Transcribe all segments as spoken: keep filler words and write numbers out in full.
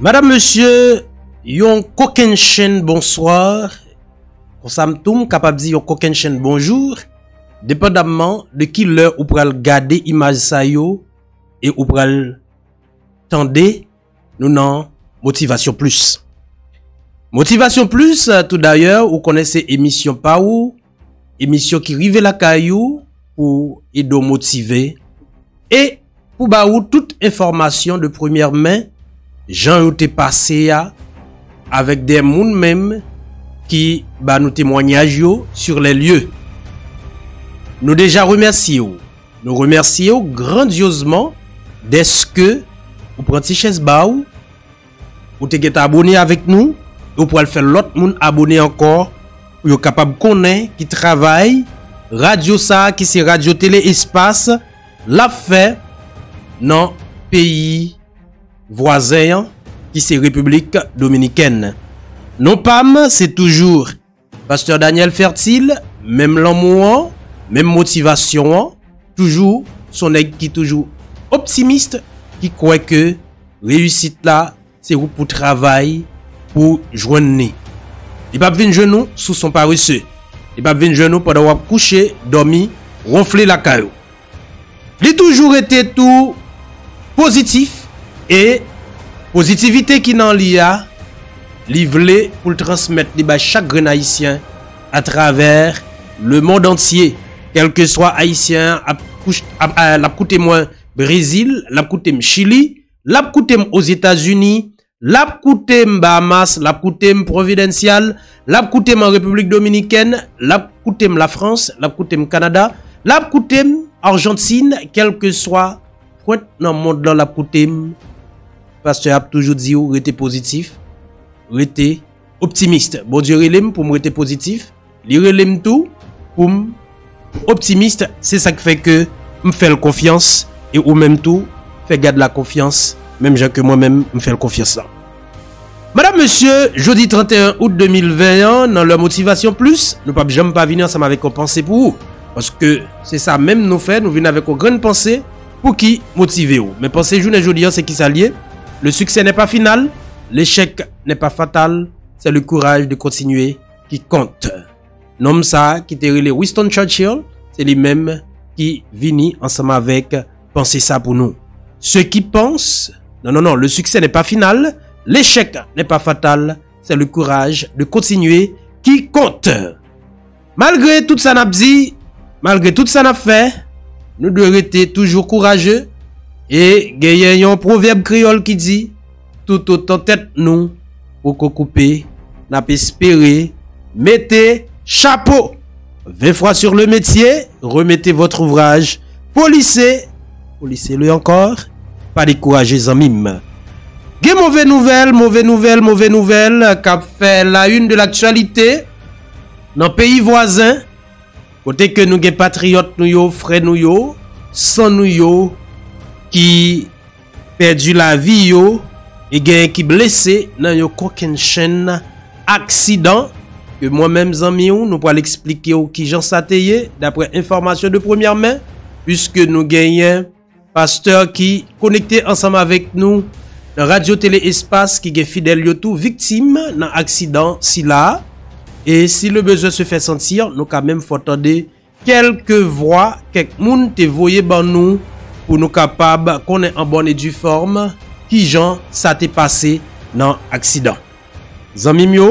Madanm, mesye, yon kokennchenn bonswa. Konsa m tou, m kapab di yon kokennchenn bonjou, depandamman de ki lè ou pral gade imaj sa yo e ou pral tande nou nan Motivasyon Plis. Motivasyon Plis, tou dayè, ou konnen se emisyon pa ou, emisyon ki rive lakay ou pou ede w motive e pou ba ou tout enfòmasyon de premyè men, jan yo te pase a, avèk de moun menm ki ba nou temwanyaj yo sur les lieux. Nou deja remèsye w. Nou remèsye w grandyozman dèske ou pran ti chèz ba w, ou te gentan abone avèk nou, e ou pral fè lòt moun abone ankò, pou yo kapab konnen ki travay radyo sa a, ki se Radyo Tele Espas, l ap fè nan peyi vwazen an, ki se Repiblik Dominikèn. Non pa m, se toujou Pastè Daniel Fertil, menm lanmou an, menm motivasyon an, toujou, s on nèg ki toujou optimis, ki kwè ke reyisit la, se ou pou travay pou jwenn li. Li p ap vin jwenn ou sou s on parese. Li p ap vin jwenn ou pandan w ap kouche, dòmi, wonfle lakay ou. Li toujou rete tou pozitif e pozitivite ki nan li a, li vle pou l transmèt li bay chak grenn Ayisyen atravè le monde entier. Kèlkeswa Ayisyen an ap kouch-, ap, a, l ap koute mwen Brezil, l ap koute m Chili, l ap koute m Ozetazini, l ap koute m Bahamas, l ap koute m Providencial, l ap koute m an Repiblik Dominikèn, l ap koute m Lafrans, l ap koute m Kanada, l ap koute m Ajantin, kèlkeswa pwent nan mond lan l ap koute m. Pastè a ap toujou di w rete pozitif, rete optimis. Bondye rele m pou m rete pozitif. Li rele m tou pou m optimis. Se sa k fè ke m fè l konfyans e ou menm tou fè gad la konfyans, menm jan ke mwen menm m fè l konfyans lan. Madanm, mesye, jodi trannteyen out de mil ven an, nan lè Motivasyon Plis, nou p ap janm pa vini ansanm avèk yon panse pou ou. Paske se sa menm nou fè, nou vin avèk yon grenn panse pou ki motive w. Men panse jounen jodi an, se kisa l ye? Le succès n'est pas final, l'échec n'est pas fatal, c'est le courage de continuer qui compte. Nonm sa a ki te rele Winston Churchill, se li menm ki vini ansanm avèk panse sa pou nou. Ceux qui pensent, non, non, non, le succès n'est pas final, l'échec n'est pas fatal, c'est le courage de continuer qui compte. Malgre tout sa n ap di, malgre tout sa n ap fè, nou dwe rete toujou kouraje. E genyen yon pwovèb kreyòl ki di, tout otan tèt nou poko koupe, n ap espere mete chapo. Vingt fois sur le métier, remettez votre ouvrage, polissez, polissez-le encore, pa dekouraje zanmi m. Gen move nouvèl, move nouvèl, move nouvèl k ap fè la une de l'actualité nan peyi vwazen, kote ke nou gen patriyòt nou yo, frè nou yo, san nou yo, ki pèdi lavi yo e genyen ki blese nan yon kokennchenn aksidan, ke mwen menm zanmi w, nou pral eksplike w kijan sa te ye, daprè enfòmasyon de premyè men, piske nou genyen pastè ki konekte ansanm avèk nou nan Radyo Tele Espas, ki gen fidèl yo tou viktim nan aksidan sila a. E si le besoin se fait sentir, nou ka menm fè w tande kèlke vwa kèk moun te voye ban nou pou nou kapab konnen an bòn e di fòm kijan sa te pase nan aksidan. Zanmi m yo,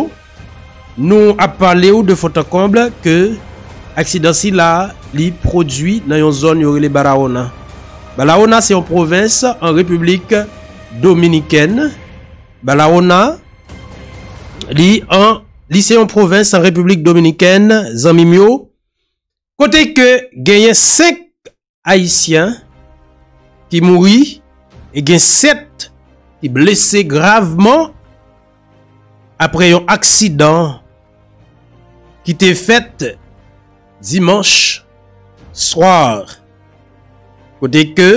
nou ap pale w de fond en comble ke aksidan sila li pwodui nan yon zòn yo rele Barahona. Barahona se yon pwovens an Repiblik Dominikèn. Barahona, li an, li se yon pwovens an Repiblik Dominikèn, zanmi m yo. Kote ke genyen senk Ayisyen ki mouri e gen sèt ki blese gravman apre yon aksidan ki te fèt dimanch swa. Kote ke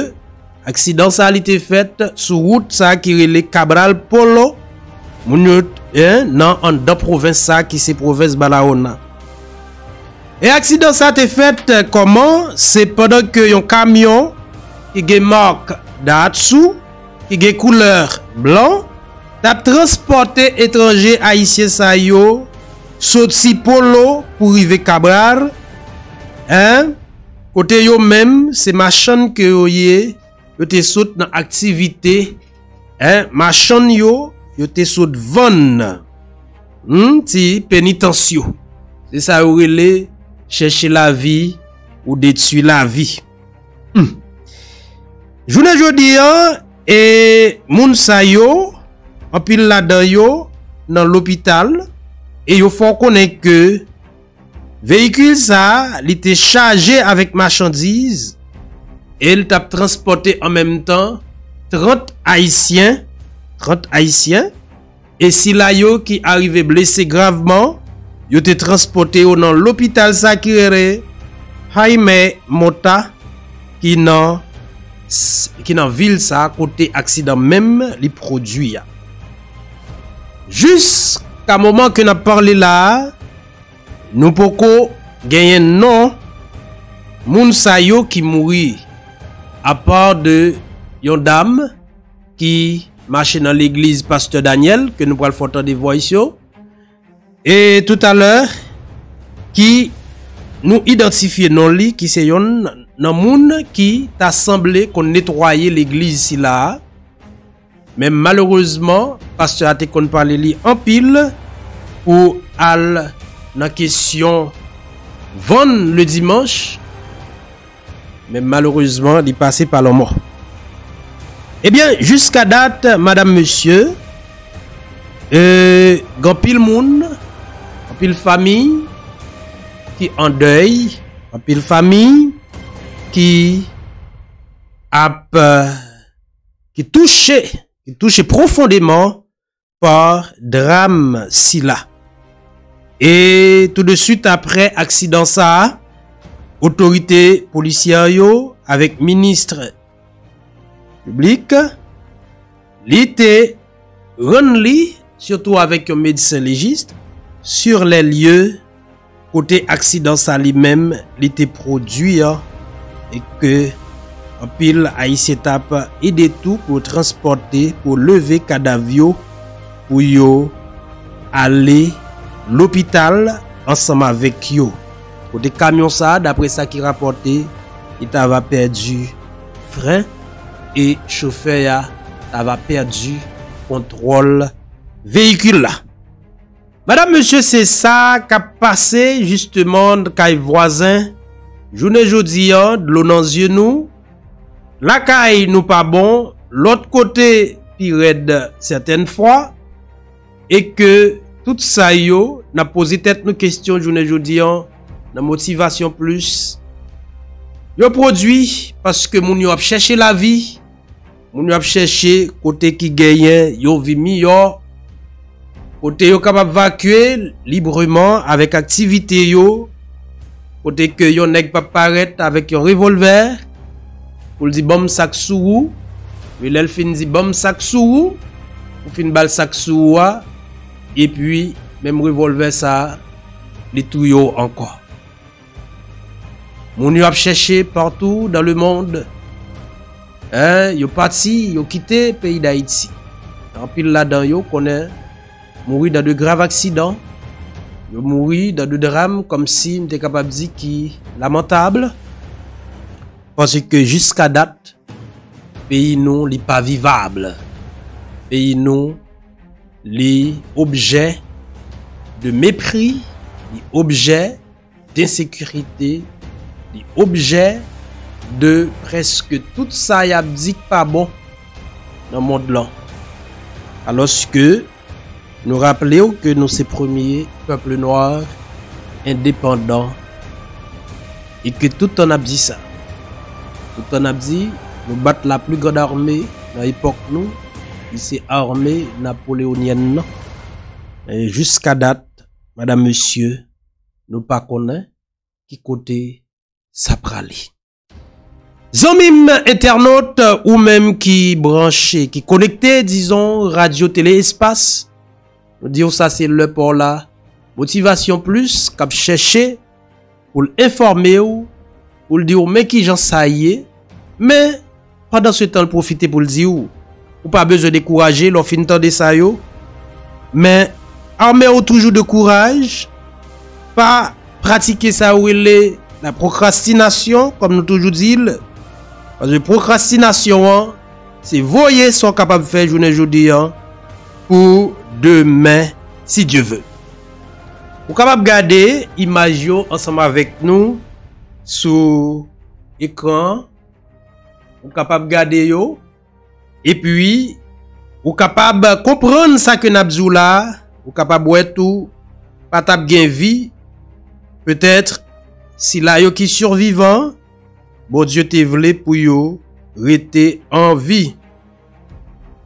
aksidan sa li te fèt sou wout sa ki rele Cabral Polo, moun yo, en, nan anndan pwovens sa ki se pwovens Barahona. E aksidan sa te fèt kòman? Se pandan ke yon kamyon ki gen mak Daihatsu, ki gen koulè blan, t ap transpòte etranje ayisyen sa yo soti Polo pou rive Cabral, en, kote yo menm se machann ke yo ye, yo te sot nan aktivite, en, machann yo, yo te sot vann, hmm, ti penitans yo. Se sa yo rele chèche lavi ou detwi lavi. Hmm. Jounen jodi an, e moun sa yo, anpil ladan yo nan lopital, e yo fè w konnen ke veyikil sa a, li te chaje avèk machandiz, e l t ap transpòte an menm tan trant Ayisyen, trant Ayisyen, e sila yo ki arive blese gravman, yo te transpòte yo nan lopital sa ki rele Jaime Mota, ki nan, ki nan vil sa kote aksidan menm li pwodui a. Jiska moman ke n ap pale la a, nou poko genyen non moun sa yo ki mouri, apa de yon dam ki mache nan legliz Pastè Daniel, ke nou pral fè w tande voice yo. E toutalè, ki nou idantifye non li, ki se yonn nan moun ki ta sanble konn netwaye legliz sila a. Men malerezman, pastè a te konn pale li anpil pou al nan kesyon vann le dimanch. Men malerezman, li pase pa lanmò. Ebyen, jiska dat, madam, mesye, e, gen anpil moun, anpil fanmi ki an dèy, anpil fanmi ki ap, e, ki touche, ki touche pwofondeman pa dram sila. E tou de swit apre aksidan sa a, otorite polisyè yo avèk minis piblik, li te rann li, sitou avèk yon medsen lejis, sur les lieux, kote aksidan sa li menm li te pwodui an, e ke anpil Ayisyen t ap ede tou pou transpòte, pou leve kadav yo, pou yo ale lopital ansanm avèk yo. Kote kamyon sa a, daprè sa ki rapòte, li t ava pèdi fren e chofè a t ava pèdi kontwòl veyikil la. Madam, mesye, se sa k ap pase jisteman kay vwazen. Jounen jodi a, dlo nan zye nou. Lakay nou pa bon, lòt kote pi rèd sètèn fwa. E ke tout sa yo, n ap poze tèt nou kesyon jounen jodi a, nan Motivasyon Plis. Yo pwodui paske moun yo ap chèche lavi, moun yo ap chèche kote ki genyen yon vi miyò, kote yo kapab vakye libreman avèk aktivite yo, kote ke yon nèg p ap parèt avèk yon revòlvè pou l di, "Ban m sa k sou ou." Men lè l fin di, "Ban m sa k sou ou," ou fin ba l sa k sou ou a, epi menm revòlvè sa a, li touye w ankò. Moun yo ap chèche partou dans le monde. En, yo pati, yo kite peyi Dayiti. Anpil ladan yo konnen mouri dans de graves accidents. Yo mouri dans de drames, kòmsi m te kapab di ki lamantab. Paske jiska dat, peyi nou, li pa vivab. Peyi nou, li objè de mepri, li objè densekirite, li objè de prèske tout sa y ap di k pa bon nan mond lan. Alòske nou raple w ke nou se premye pèp nwa endepandan e ke tout tan n ap di sa. Tout tan n ap di, nou bat la pli grand ame nan epòk nou, ki se ame napoleonyèn nan. E jiska dat, madam, mesye, nou pa konnen ki kote sa prale. Zanmi m entènot, ou menm ki branche, ki konekte, dizon, Radyo Tele Espas, nou di w sa se lè pa w la, Motivasyon Plis k ap chèche pou l enfòme w, pou l di w men kijan sa ye, men pandan se tan l pwofite pou l di w, Ou pa bezwen dekouraje lè w fin tande sa yo. Men, ame w toujou de kouraj. Pa pratike sa yo rele la pwokrastinasyon, kòm nou toujou di l. Paske pwokrastinasyon an, se voye sa w kapab fè jounen jodi an pou demen, si Dye ve. Ou kapab gade imaj yo ansanm avèk nou sou ekran an. Ou kapab gade yo. Epi, ou kapab konprann sa ke n ap di w la a. Ou kapab wè tou, pa t ap gen vi. Petèt, sila yo ki sivivan, Bondye te vle pou yo rete an vi.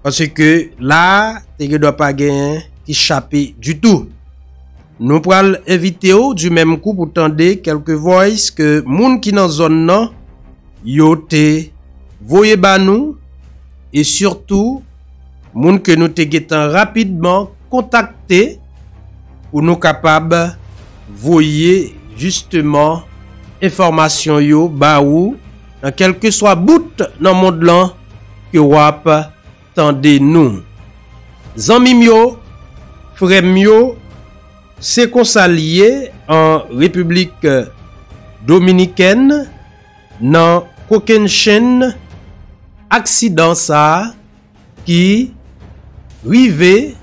Paske la a, te gen dwa pa genyen ki chape ditou. Nou pral envite w di menm kou pou tande kèlke voice ke moun ki nan zòn nan, yo te voye ba nou, e sitou moun ke nou te gentan rapidman kontakte pou nou kapab voye jisteman enfòmasyon yo ba ou nan kèlkeswa bout nan mond lan ke w ap tande nou. Zanmi m yo, frè m yo, se konsa l ye an Repiblik Dominikèn, nan kokennchenn aksidan sa a ki rive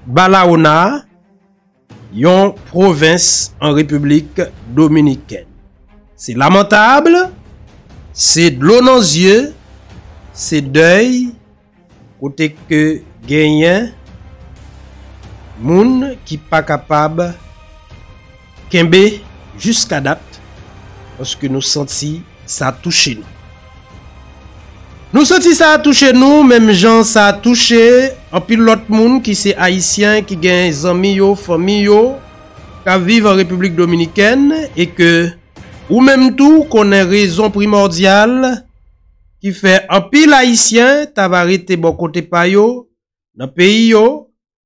Barahona, yon pwovens an Repiblik Dominikèn. Se lamantab, se dlo nan zye, se dèy, kote ke genyen moun ki pa kapab kenbe jiska dat, paske nou santi sa touche nou. Nou santi sa touche nou, menm jan sa touche anpil lòt moun ki se Ayisyen, ki gen zanmi yo, fanmi yo, k ap viv an Repiblik Dominikèn, e ke ou menm tou konnen rezon primòdyal ki fè anpil Ayisyen ta va rete bò kote pa yo, nan peyi yo,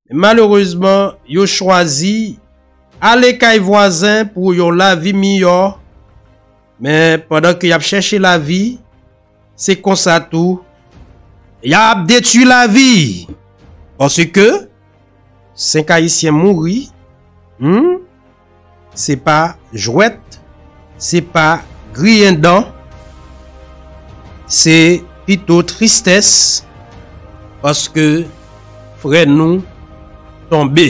men malerezman, yo chwazi ale kay vwazen pou yon lavi miyò. Men pandan ke y ap chèche lavi, se konsa tou, y ap detwi lavi. Paske senk Ayisyen mouri, hmm? Se pa jwèt, se pa griyen dan, se pito tristès, paske frè nou tonbe.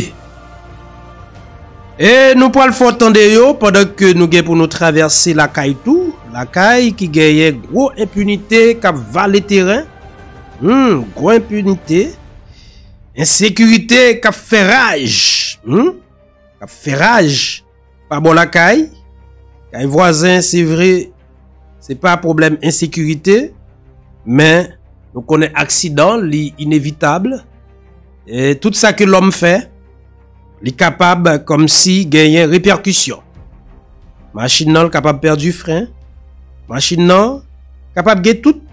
E nou pral fè w tande yo pandan ke nou gen pou nou travèse lakay tou, lakay ki genyen gwo enpinite k ap vale teren, hmm, gwo enpinite, ensekirite k ap fè raj, hmm, k ap fè raj pa bò lakay. Kay vwazen, se vre, se pa pwoblèm ensekirite, men nou konnen aksidan, li inevitab. E tout sa ke lòm fè, li kapab kòmsi genyen repèkisyon. Machin nan kapab pèdi fren, machin nan kapab gen tout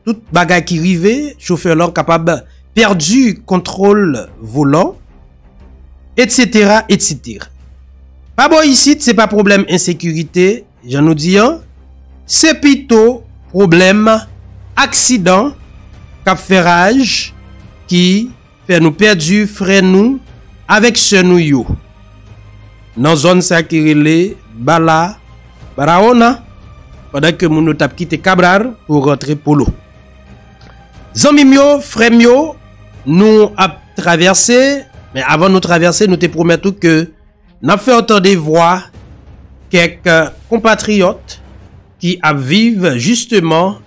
tout bagay ki rive, chofè lan kapab pèdi kontwòl volan, etsetera, etsetera. Pa bò isit, se pa pwoblèm ensekirite, jan nou di an, se pito pwoblèm aksidan k ap fè raj, ki fè nou pèdi frè nou avèk sè nou yo nan zòn sa ki rele Bala, Barahona, pandan ke moun yo t ap kite Cabral pou rantre Polo. Zanmi m yo, frè m yo, nou ap travèse, men avan nou travèse, nou te pwomèt ou ke n ap fè w tande vwa kèk, eh, konpatriyòt ki ap viv jisteman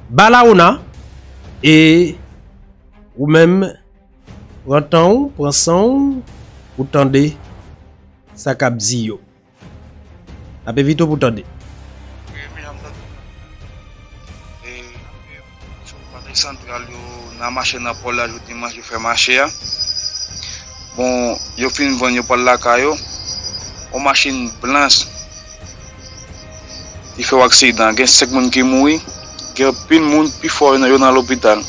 Barahona, e ou menm, pran tan w, pran san w pou tande sa k ap di yo. N ap envite w pou tande. Wi, mezanmi, tande. E, sou Matè Santral yo, nan mache nan pò la, jodi manch yo fè mache a. Bon, yo fin vann, yo pral lakay yo. On machin blanch ki fè yon aksidan. Gen senk moun ki mouri. Gen anpil moun, pifò nan yo nan lopital.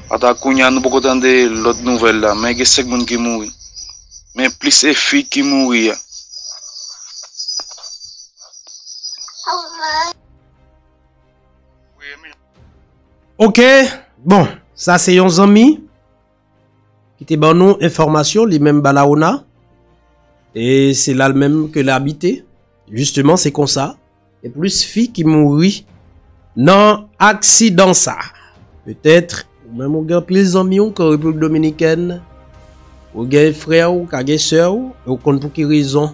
Ata kounye a, nou poko tande lòt nouvèl la, men gen senk moun ki mouri. Men plis se fi ki mouri a. Ok, bon, Sa se yon zanmi ki te ban nou enfòmasyon, li menm Balaona. E se la l menm ke l abite. Jisteman, se konsa. E plis fi ki mouri nan aksidan sa. Petèt, ou menm ou gen anpil zanmi w k an Repiblik Dominikèn, ou gen frè w, ka gen sè w, e ou konn pou ki rezon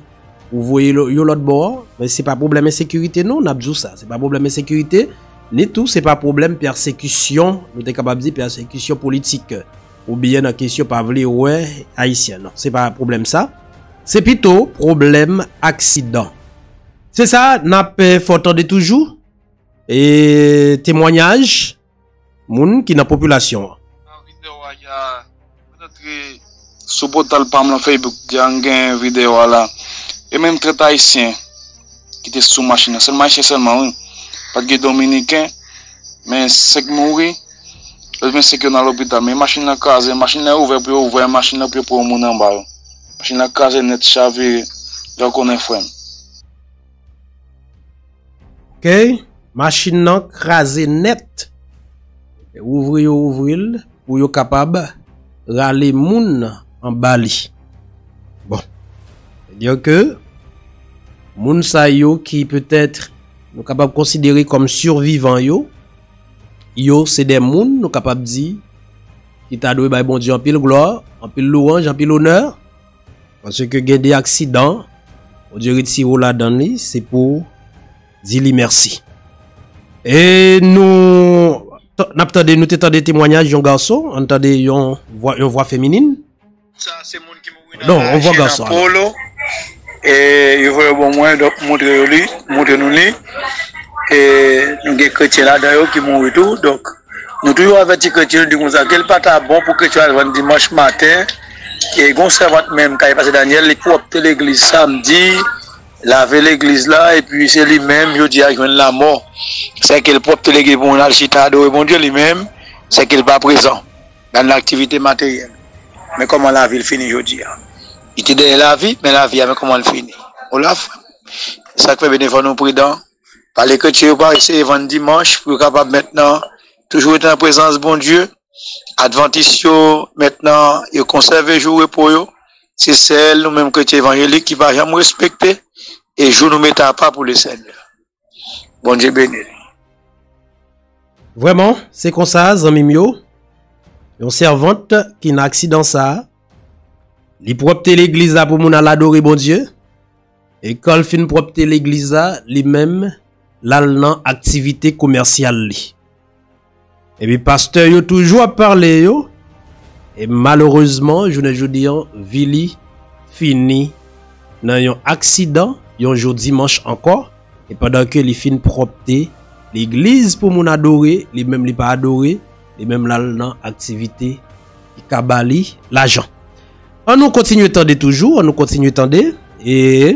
ou voye yo, yo lòt bò, men se pa pwoblèm ensekirite non, n ap di w sa. Se pa pwoblèm ensekirite, ni tou se pa pwoblèm pèsekisyon, nou te kapab di pèsekisyon politik, oubyen nan kesyon pa vle wè Ayisyen. Non, se pa pwoblèm sa. Se pito pwoblèm aksidan. Se sa, n ap, eh, fè w tande toujou, e temwanyaj moun ki nan popilasyon an. Nan videyo a, y a, mwen antre sou pòtal pa m lan Facebook, y a gen videyo a la. E menm trant ayisyen ki te sou machin nan. Sèlman ayisyen sèlman, wi. Pa t gen dominiken, men senk mouri, lòt gen senk yo nan lopital. Men machin nan kraze, machin nan ouvè pou yo ouvè machin nan pou yo pran moun anba yo. Machin nan kraze nèt, chavire, jan w konnen, frè m. Ok, machin nan kraze nèt. Ouvri yo ouvri l pou yo kapab rale moun anba li. Bon. Sètadi ke moun sa yo ki petèt nou kapab konsidere kòm sivivan yo, yo se de moun nou kapab di ki ta dwe bay Bondye anpil glwa, anpil lwanj, anpil onè. Paske gen de aksidan, Bondye retire w ladan li, se pou di li mèsi. E nou, t-, n ap tande, nou te tande temwanyaj yon gason, ann tande yon vwa, yon vwa feminin. Sa se moun ki mouri nan... Non, yon vwa gason, alò. Polo. E yo voye yo ban mwen, donk, montre yo li, montre nou li. E nou gen kretyen ladan yo ki mouri tou, donk, nou toujou avèti kretyen, nou di konsa, ke l pa ta bon pou kretyen al vann dimanch maten, e gon sèvant menm, kay pastè Daniel, li pwòpte legliz samdi, lave legliz la, epi se li menm, jodi a, jwenn lanmò. Sèke l pwòpte legliz pou moun al chita adore Bondye, li menm, sèke l pa prezan nan aktivite materyèl. Men kòman lavi l fini jodi a. Li te dèyè lavi, men lavi a, men kòman l fini. Ou la, frè m? Sa k fè byen fò nou pridan. Pale kretyen yo pa eseye vann dimanch pou yo kapab mentnan toujou rete nan prezans Bondye. Advantis yo, mentnan, yo konsève jou repo yo. Se sèl nou menm kretyen evanjelik ki pa janm respekte e jou nou mete apa pou Lesenyè. Bondye beni nou. Vrèman, se konsa, zanmi m yo. Yon sèvant ki nan aksidan sa a, li pwòpte legliz la pou moun al adore Bondye. E kan l fin pwòpte legliz la, li menm, l al nan aktivite komèsyal li. Epi pastè yo toujou ap pale yo. E malerezman, jounen jodi an, vi li fini nan yon aksidan, yon jou dimanch ankò. E pandan ke li fin pwòpte legliz pou moun adore, li menm li pa adore, li menm l al nan aktivite ki ka ba li lajan. An nou kontinye tande toujou, an nou kontinye tande. E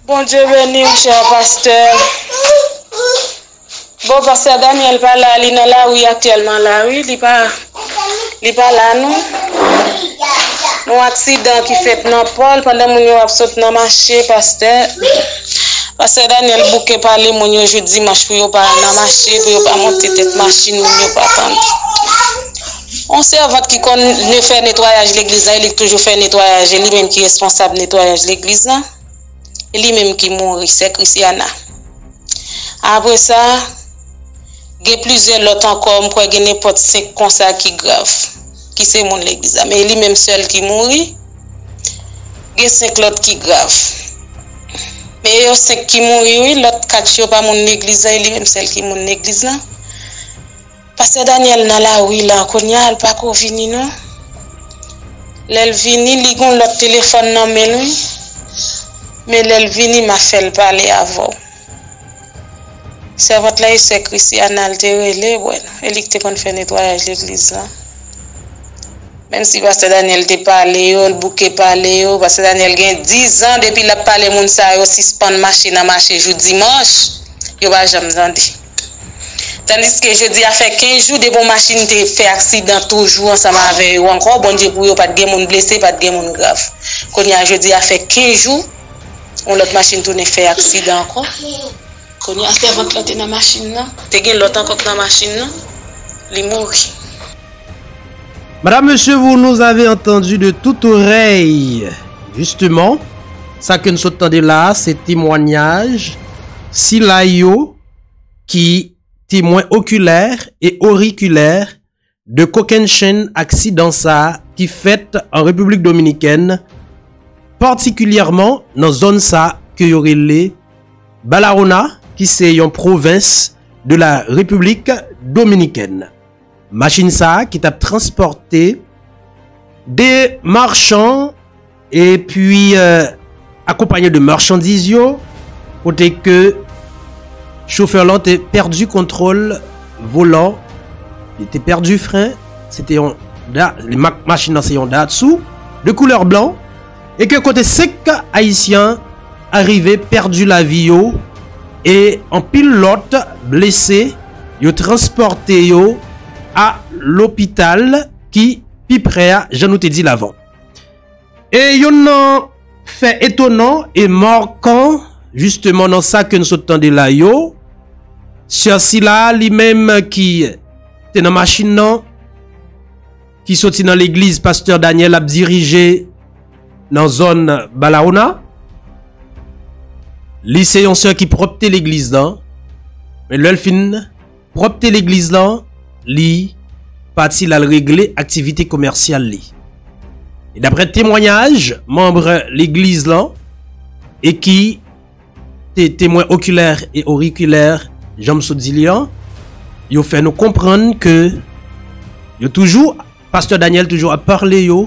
Bondye beni w, chè pastè. Bon, pastè Daniel pa la, li nan lari aktyèlman la, wi, li pa, li pa la, non. Yon aksidan ki fèt nan Pòl, pandan moun yo ap sot nan mache, pastè, pastè Daniel bouke pale moun yo jou dimanch pou yo pa al nan mache, pou yo pa monte tèt machin, moun yo pa tann. Yon sèvant ki konn ne fè netwayaj legliz la, e li k toujou fè netwayaj, e li menm ki responsab netwayaj legliz la. E li menm ki mouri, sè Christiana. Apre sa, gen plizyè lòt ankò, m kwè gen nenpòt senk konsa ki grav, ki se moun legliz la. Men e li menm sèl ki mouri, gen senk lòt ki grav. Men e yo senk ki mouri, wi, lòt kat yo pa moun legliz la, e li menm sèl ki moun legliz la. Pastè Daniel nan lari la, kounye a l pako vini non. Lè l vini, li gon lòt telefòn nan men l, wi. Men lè l vini, m a fè l pale avè w. Sèvant la, e sè Christiana l te rele, wè, e li k te konn fè netwayaj legliz la. Menm si pastè Daniel te pale yo, l bouke pale yo, pastè Daniel gen diz an depi l ap pale moun sa yo sispann mache nan mache jou dimanch, yo pa janm tande. Tandiske jodi a fè kenz jou depi yon machin te fè aksidan toujou ansanm avè yo ankò, Bondye pou yo pa t gen moun blese, pa t gen moun grav. Kounye a jodi a fè kenz jou, yon lòt machin tounen fè aksidan ankò. Kounye a sèvant lan te nan machin nan, te gen lòt ankò k nan machin nan, li mouri. Madame, Monsieur, vous nous avez entendu de toute oreille. Justement, sa ke n sot tande la, se temwanyaj sila yo ki temwen okilè e orikilè de kokennchenn aksidan sa ki fèt an Repiblik Dominikèn, patikilyèman nan zòn sa ke yo rele Barahona, ki se yon pwovens de la Repiblik Dominikèn. Machin sa ki t ap transpòte de machan epi, euh, akonpanye de machandiz yo, kote ke chofè lan te pèdi kontwòl volan, li te pèdi fren, se te yon da-, li ma-, machin nan se yon Datsun de koulè blan, e ke kote senk Ayisyen arive pèdi lavi yo e anpil lòt blese, yo transpòte yo a lopital ki pi prè a, jan nou te di l avan. E youn nan fè etonan e makan, jisteman nan sa ke n sot tande la yo, sè sila li menm ki te nan machin nan, ki soti nan legliz pastè Daniel ap dirije nan zòn Barahona. Li se yon sè ki pwòpte legliz lan, men lè l fin pwòpte legliz lan, li pati l al regle aktivite komèsyal li. E daprè temwanyaj manm legliz lan, e ki te temwen okilè e orikilè, jan m sot di li an, yo fè nou konprann ke yo toujou, pastè Daniel toujou ap pale yo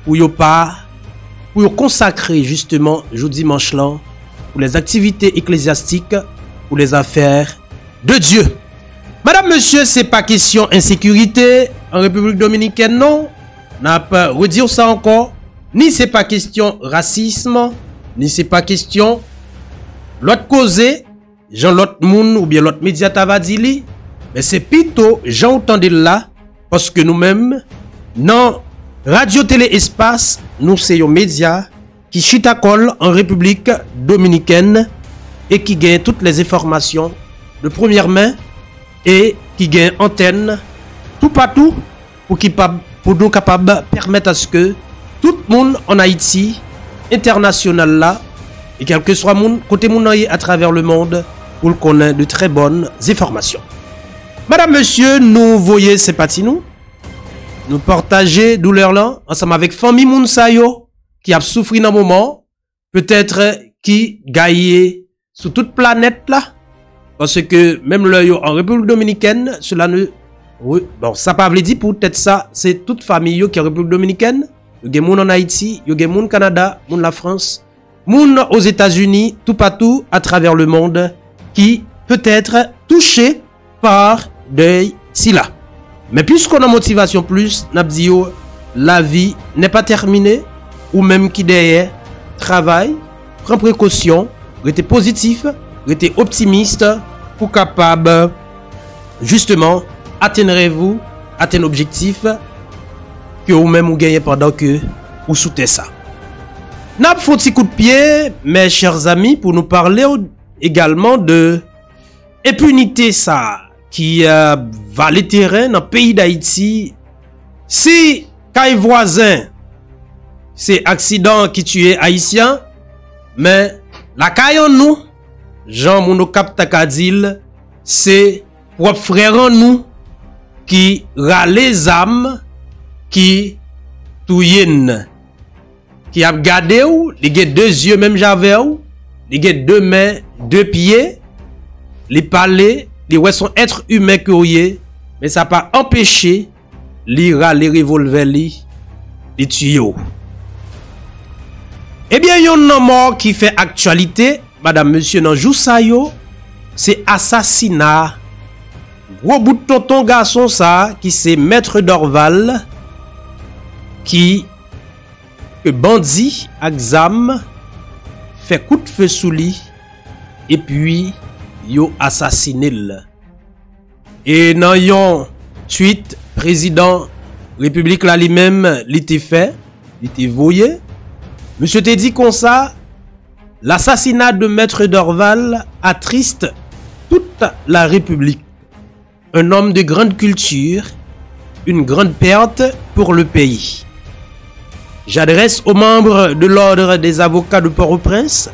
pou yo pa, pou yo konsakre jisteman jou dimanch lan pou lèzaktivite eklezyastik, pou lèzafè de Dye. Madam, mesye, se pa kesyon ensekirite an Repiblik Dominikèn, non. N ap redi w sa ankò, ni se pa kesyon rasism, ni se pa kesyon lòt koze, jan lòt moun oubyen lòt medya ta va di li, men se pito jan w tande l la, paske nou menm, nan Radyo Tele Espas, nou se yon medya ki chita kò l an Repiblik Dominikèn e ki gen tout lèzenfòmasyon de premyè men e ki gen antèn toupatou pou ki pa, pou nou kapab pèmèt aske tout moun an Ayiti, entènasyonal la, e kèlkeswa moun, kote moun nan ye atravè lemond, pou l konnen de trè bòn enfòmasyon. Madam, mesye, nou voye senpati nou, nou pataje doulè lan ansanm avèk fanmi moun sa yo ki ap soufri nan moman, petèt ki gaye sou tout planèt la, paske menm lè yo an Repiblik Dominikèn, sela ne, wi, bon, sa pa vle di poutèt sa, se tout fanmi yo ki an Repiblik Dominikèn, yo gen moun an Ayiti, yo gen moun Kanada, moun Lafrans, moun Ozetazini, toupatou atravè lemond, ki petèt touche pa dèy sila. Men piske w nan Motivation Plus, n ap di yo, lavi n'est pas terminée, ou menm ki dèyè, travay, pran prekosyon, rete pozitif, rete optimis, pou kapab, jisteman, atenn rèv ou, atenn objektif ke ou menm ou genyen pandan ke ou sou tè sa. N ap fè yon ti kout pye, mes chers amis, pou nou pale w egalman de enpinite sa ki, euh, vale teren nan peyi Dayiti. Si kay vwazen se aksidan ki tiye Ayisyen, men lakay an nou, jan moun Okap ta ka di l, se pwòp frè an nou ki rale zam, ki touye n, ki ap gade w, li gen de zye menm jan avè w, li gen de men, de pye, li pale, li wè se yon èt imen ke w ye, men sa pa anpeche li rale revòlvè li, li tiye w. Ebyen, youn nan mò ki fè aktyalite, madam, mesye, nan jou sa yo, se asasina gwo bout tonton gason sa ki se Mèt Dorval, ki ke bandi ak zam fè kout fe sou li, epi yo asasine l. E nan yon twit prezidan repiblik la li menm li te fè, li te voye, misye te di konsa, l'assassinat de Maître Dorval attriste toute la République. Un homme de grande culture, une grande perte pour le pays. J'adresse aux membres de l'Ordre des avocats de Port-au-Prince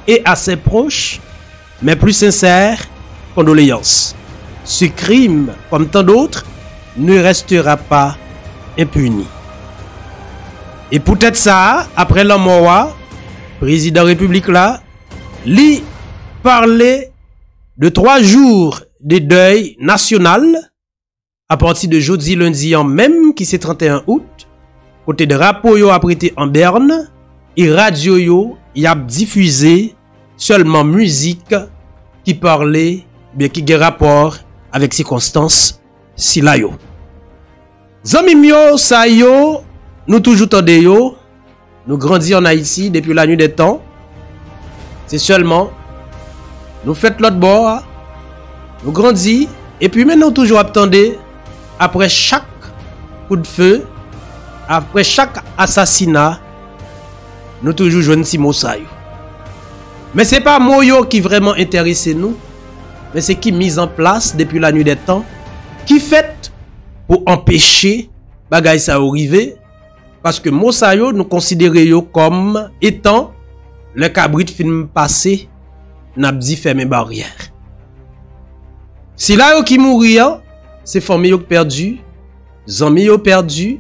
et à ses proches mes plus sincères condoléances. Ce crime, comme tant d'autres, ne restera pas impuni. E poutèt sa, aprè lanmò a, prezidan repiblik la, li pale de twa jou de dèy nasyonal, apati de jodi lendi an menm, ki se trannteyen out, kote drapo yo ap rete an bèn, e radyo yo, y ap difize sèlman mizik ki pale, oubyen ki gen rapò avèk sikonstans sila yo. Zanmi m yo, sa yo, nou toujou tande yo, nou grandi ann Ayiti depi la nuit des temps. Se sèlman, nou fèt lòt bò a, nou grandi, epi men nou toujou ap tande, aprè chak kout fe, aprè chak asasina, nou toujou jwenn ti mo sa yo. Men se pa mo yo ki vrèman enterese nou, men se ki miz an plas depi la nuit des temps, ki fèt pou anpeche bagay sa yo rive, paske mo sa yo, nou konsidere yo kòm etan lè kabrit fin pase, n ap di fèmen baryè. Sila yo ki mouri an, se fanmi yo k pèdi, zanmi yo pèdi,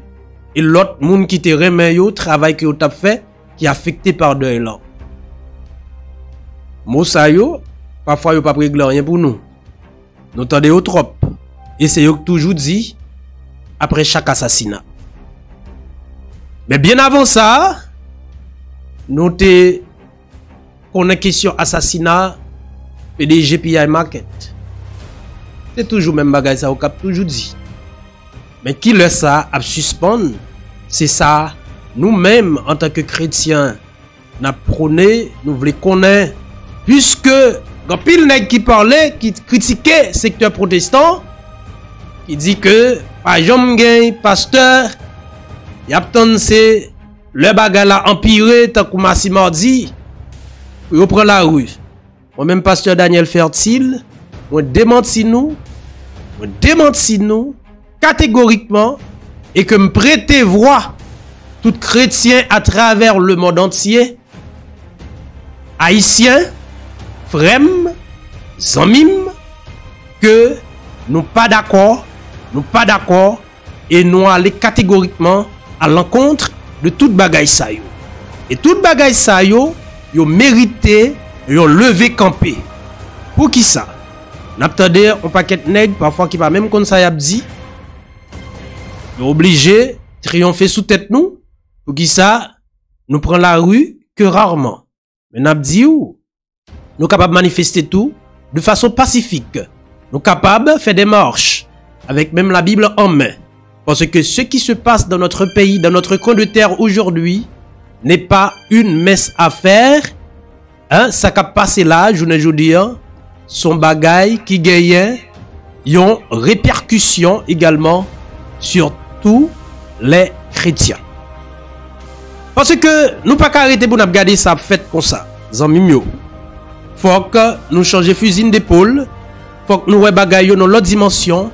e lòt moun ki te renmen yo, travay ke yo t ap fè, ki afekte pa dèy lan. Mo sa yo, pafwa yo p ap regle anyen pou nou. Nou tande yo twòp. E se yo k toujou di, aprè chak asasina. Men byen avan sa, nou te konnen kesyon asasina P D G P I Market. Se toujou menm bagay sa yo k ap toujou di. Men kilè sa ap sispann? Se sa nou menm, antanke kretyen, n ap pwone, nou vle konnen. Piske gen anpil nèg ki pale, ki kritike sektè pwotestan, ki di ke pa janm gen pastè, y ap tann se lè bagay la anpire, tankou masi madi, pou yo pran lari. Mwen menm, pastè Daniel Fertil, mwen demanti nou, mwen demanti nou kategorikman, e ke m prete vwa tout kretyen atravè lemonn antye, ayisyen, frè m, zanmi m, ke nou pa dakò, nou pa dakò, e nou ale kategorikman a lankont de tout bagay sa yo. E tout bagay sa yo, yo merite yon leve kanpe. Poukisa? N ap tande yon pakèt nèg, pafwa, ki pa menm konn sa y ap di. Yo oblije triyonfe sou tèt nou. Poukisa? Nou pran lari ke rarman. Men n ap di w, nou kapab manifeste tou de fason pasifik. Nou kapab fè demach avèk menm Labib an men. Parce que ce qui se passe dans notre pays, dans notre coin de terre aujourd'hui, n'est pas une mince affaire. Hein, sa k ap pase la, jounen jodi an, se yon bagay ki genyen yon repèkisyon egalman sur tous les chrétiens. Paske nou pa ka rete pou n ap gade sa ap fèt konsa, zanmi m yo. Fòk nou chanje fizi n depòl, fòk nou wè bagay yo nan lòt dimansyon,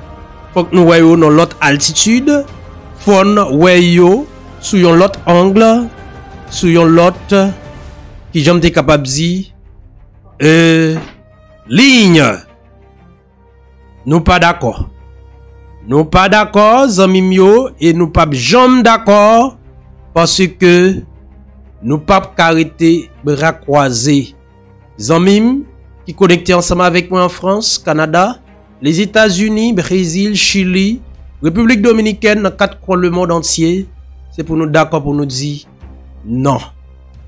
fòk nou wè yo nan lòt altitid, fò n wè yo sou yon lòt ang, sou yon lòt, kijan m te kapab di, e, liy. Nou pa dakò. Nou pa dakò, zanmi m yo, e nou p ap janm dakò, paske nou p ap ka rete bra kwaze. Zanmi m ki konekte ansanm avèk mwen an Frans, Kanada, Lèzetazini, Brezil, Chili, Repiblik Dominikèn, nan kat kwen lemonn antye, se pou nou dakò pou nou di non.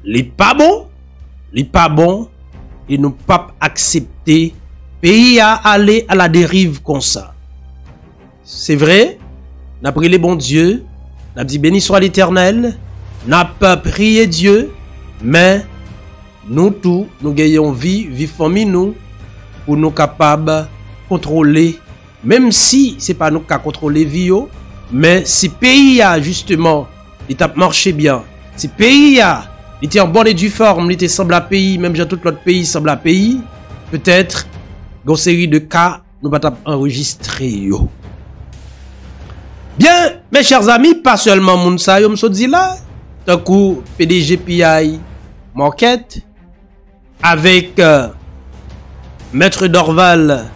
Li pa bon, li pa bon, e nou p ap aksepte peyi a ale a la deriv konsa. Se vre, n ap rele Bondye, n ap di, "Béni soit l'Éternel", n ap priye Dye, men nou tou, nou gen yon vi, vi fanmi nou, pou nou kapab kontwole, menm si se pa nou k ka kontwole vi yo, men si peyi a, jisteman, li t ap mache byen, si peyi a, li te an bòn e di fòm, li te sanble a peyi, menm jan tout lòt peyi sanble a peyi, petèt, gen yon seri de ka, nou pa t ap anrejistre yo. Byen, mes chers amis, pa sèlman moun sa yo m sot di la, tankou P D G P I Market, avèk, euh, Maître Dorval,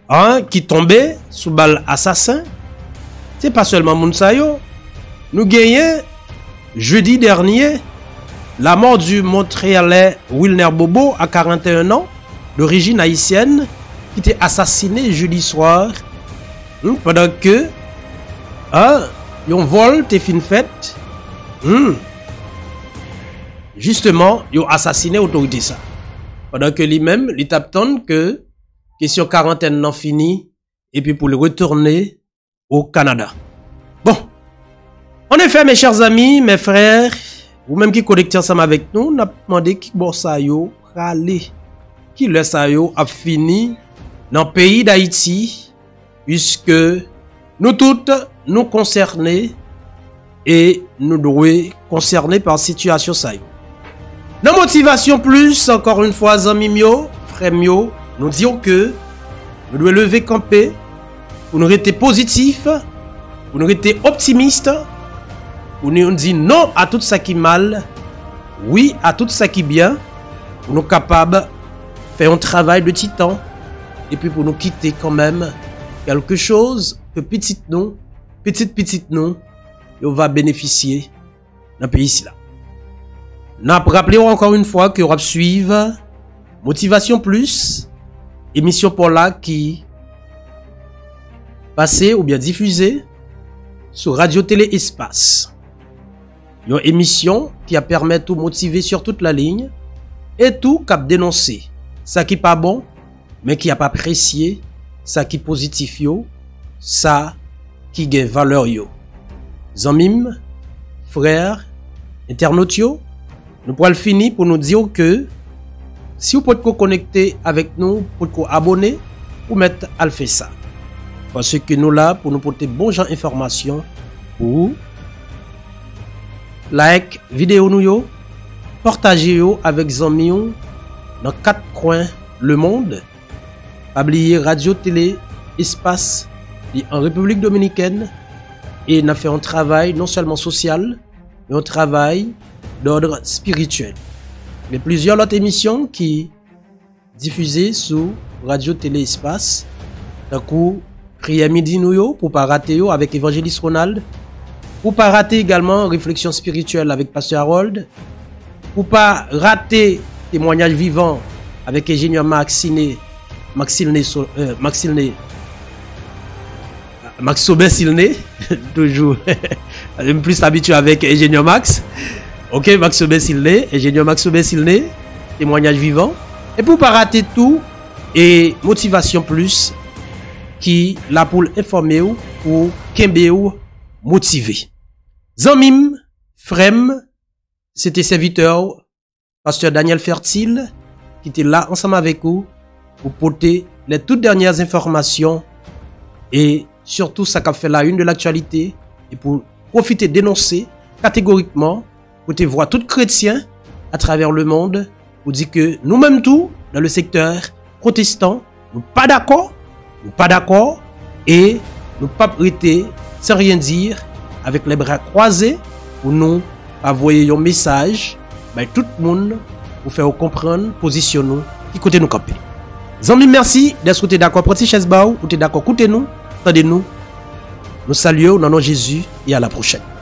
hein, ki tonbe sou bal asasen. Se pa sèlman moun sa yo. Nou genyen, jedi dènye, la mort du Montréalais Wilner Bobo, à quarante et un ans, d'origine haïtienne, ki te asasine jedi swa, hmm, pandan ke, ah, yon vòl te fin fèt. Hmm. Jisteman, yo asasinen otorite sa. Pandan ke li menm, li t ap tann ke kesyon karantèn nan fini, epi pou l retounen o Kanada. Bon. En effet, mes chers amis, mes frères, ou menm ki konekte ansanm avèk nou, n ap mande ki bò sa yo prale. Ki lè sa yo ap fini nan peyi Dayiti, puiske nou tout, nou konsène e nou dwe konsène pa sitiyasyon sa yo. Nan Motivation Plus, encore une fois, zanmi m yo, frè m yo, nou di w ke nou dwe leve kanpe pou nou rete pozitif, pou nou rete optimis, pou nou di non a tout sa ki mal, wi a tout sa ki byen, pou nou kapab fè yon travay de titan, epi pou nou kite kanmenm kèlke choz ke pitit nou, pitit pitit nou, yo va benefisye nan peyi sila. N ap raple w ankò yon fwa ke w ap swiv Motivation Plus, emisyon pa w la ki pase oubyen difize sou Radyo Tele Espas. Yon emisyon ki ap pèmèt ou motive sur toute la ligne e tou k ap denonse sa ki pa bon, men ki ap apresye sa ki pozitif yo, sa ki gen valè yo. Zanmi m, frè, entènot yo, nou pral fini pou nou di w ke si w potko konekte avèk nou, potko abone, ou mèt al fè sa. Paske nou la pou nou pote bon jan enfòmasyon pou ou. Like videyo nou yo, pataje yo avèk zanmi w nan kat kwen lemonn. Pa bliye Radyo Tele Espas li an Repiblik Dominikèn e n ap fè yon travay non sèlman sosyal, men yon travay d'ordre spirituel. Gen plizyè lòt emisyon ki difize sou Radyo Tele Espas, tankou Priyè Midi nou yo, pou pa rate yo avèk Evanjelis Ronald, pou pa rate egalman Refleksyon Espirityèl avèk Pastè Harold, pou pa rate Temwanyaj Vivan avèk Enjenyè Max Siné, Max Silné So-, euh, Max Silné, Max Aubin Silné, toujou. M plis abitye avèk Enjenyè Max. Ok, Max Aubin Silné, Enjenyè Max Aubin Silné, Temwanyaj Vivan. Epi w pa rate tou, e Motivation Plus, ki la pou l enfòme w, pou kenbe w motive. Zanmi m, frè m, se te sèvitè w, Pastè Daniel Fertil, ki te la ansanm avèk ou pou pote les toutes dernières informations e sitou sa k ap fè la une de l'actualité e pou pwofite denonse kategorikman, pote vwa tout kretyen atravè lemonn pou di ke nou menm tou, dans le secteur protestant, nou pa dakò, nou pa dakò, e nou p ap rete sans rien dire, avec les bras croisés, pou nou pa voye yon mesaj bay tout moun pou fè yo konprann pozisyon nou, ki kote nou kanpe. Zanmi m, mèsi dèske w te dakò pran ti chèz ba w, ou te dakò koute nou, tande nou. Nou salye w nan non Jezi e a la pwochèn.